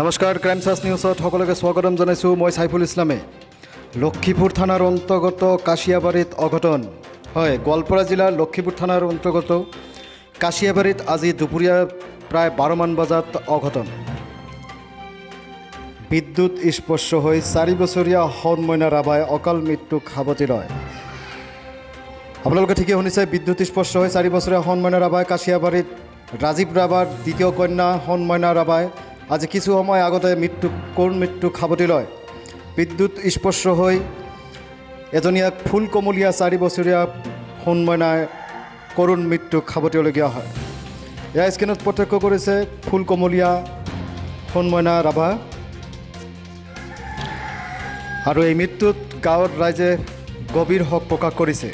নমস্কাৰ, crime search নিউজত সকলোকে স্বাগতম জনাইছোঁ। মই চাইফুল ইছলামে। লক্ষীপুৰ থানাৰ অন্তৰ্গত কাছিয়াবাৰীত অঘটন। হয়, গোৱালপাৰা জিলাৰ লক্ষীপুৰ থানাৰ অন্তৰ্গত কাছিয়াবাৰীত আজি দুপৰীয়া প্ৰায় 12মান বজাত অঘটন। বিদ্যুৎ স্পৰ্শ হৈ 4 বছৰীয়া সোণমইনা ৰাভাই অকাল মৃত্যুক সাৱটি লয়। আপোনালোকে ঠিকেই শুনিছে, বিদ্যুৎ স্পৰ্শ হৈ 4 বছৰীয়া সোণমইনা ৰাভাই, কাছিয়াবাৰীত ৰাজীৱ ৰাভাৰ দ্বিতীয় কন্যা সোণমইনা ৰাভাই আজি কিছু সময় আগতে কৰুণ মৃত্যুক সাৱটি লয়। বিদ্যুৎ স্পৰ্শ হৈ এজনীয়া ফুল কোমলীয়া 4 বছৰীয়া সোণমইনাই কৰুণ মৃত্যুক সাৱটিবলগীয়া হয়। এয়া স্ক্ৰীণত প্ৰত্যক্ষ কৰিছে ফুল কোমলীয়া সোণমইনা ৰাভা। আৰু এই মৃত্যুত গাঁৱৰ ৰাইজে গভীৰ শোক প্ৰকাশ কৰিছে।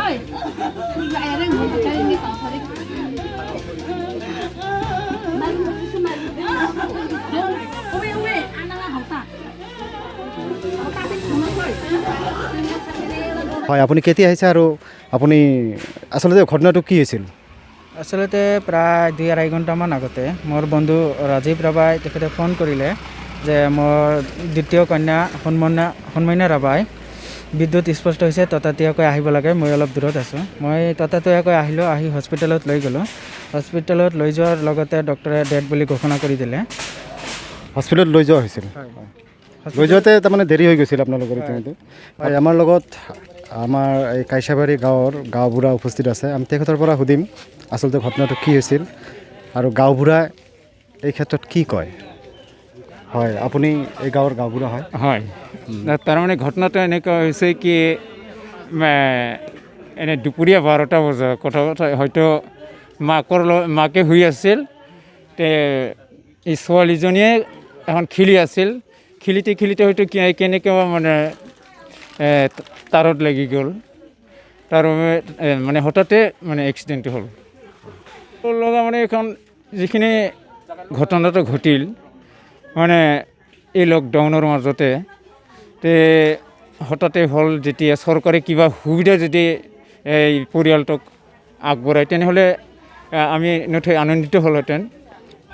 Ay, হয়, আপুনি কেতিয়া আহিছে আৰু আপুনি আচলতে ঘটনাটো কি হৈছিল? আচলতে প্ৰায় 2-2.5 ঘণ্টামান আগতে মোৰ বন্ধু ৰাজীৱ ৰাভাই, তেখেতে ফোন কৰিলে যে মোৰ দ্বিতীয় কন্যা সোণমইনা ৰাভাই বিদ্যুৎ স্পৰ্শ হৈছে, ততাতৈয়াকৈ আহিব লাগে, মই অলপ দূৰত আছোঁ। মই ততাতৈয়াকৈ আহিলোঁ, আহি হস্পিটেলত লৈ গ'লোঁ। হস্পিটেলত লৈ যোৱাৰ লগতে ডক্টৰে ডেড বুলি ঘোষণা কৰি দিলে। হস্পিটেলত লৈ যোৱা হৈছিল? লৈ যোৱাতে তাৰমানে দেৰি হৈ গৈছিল আপোনালোকৰ ইতিমধ্যে। হয়, আমাৰ লগত আমাৰ এই কাইচাবাৰী গাঁৱৰ গাঁওবুঢ়া উপস্থিত আছে। আমি তেখেতৰ পৰা সুধিম আচলতে ঘটনাটো কি হৈছিল আৰু গাঁওবুঢ়াই এই ক্ষেত্ৰত কি কয়। হয়, আপুনি এই গাঁৱৰ গাঁওবুঢ়া হয়? হয়। তাৰমানে ঘটনাটো এনেকুৱা হৈছে কি, এনে দুপৰীয়া 12টা বজাত কথা কথা হয়তো মাকে শুই আছিল, তে এই ছোৱালীজনীয়ে এখন খেলি আছিল। খেলিতে খেলিতে হয়তো কেনেকৈ মানে তাৰত লাগি গ'ল। তাৰ বাবে মানে হঠাতে মানে এক্সিডেণ্টটো হ'ল লগা। মানে এখন যিখিনি ঘটনাটো ঘটিল, মানে এই লকডাউনৰ মাজতে তে হঠাতে হ'ল, যেতিয়া চৰকাৰে কিবা সুবিধা যদি এই পৰিয়ালটোক আগবঢ়ায়, তেনেহ'লে আমি নথৈ আনন্দিত হ'লহেঁতেন।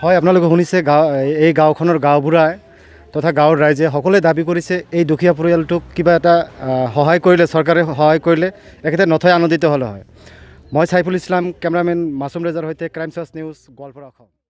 হয়, আপোনালোকে শুনিছে, এই গাঁওখনৰ গাঁওবুঢ়াই তথা গাঁৱৰ ৰাইজে সকলোৱে দাবী কৰিছে, এই দুখীয়া পৰিয়ালটোক কিবা এটা সহায় কৰিলে, চৰকাৰে সহায় কৰিলে এখেতে নথৈ আনন্দিত হ'লে হয়। মই চাইফুল ইছলাম, কেমেৰামেন মাছুম ৰেজাৰ সৈতে, crime search news, Goalpara, Assam.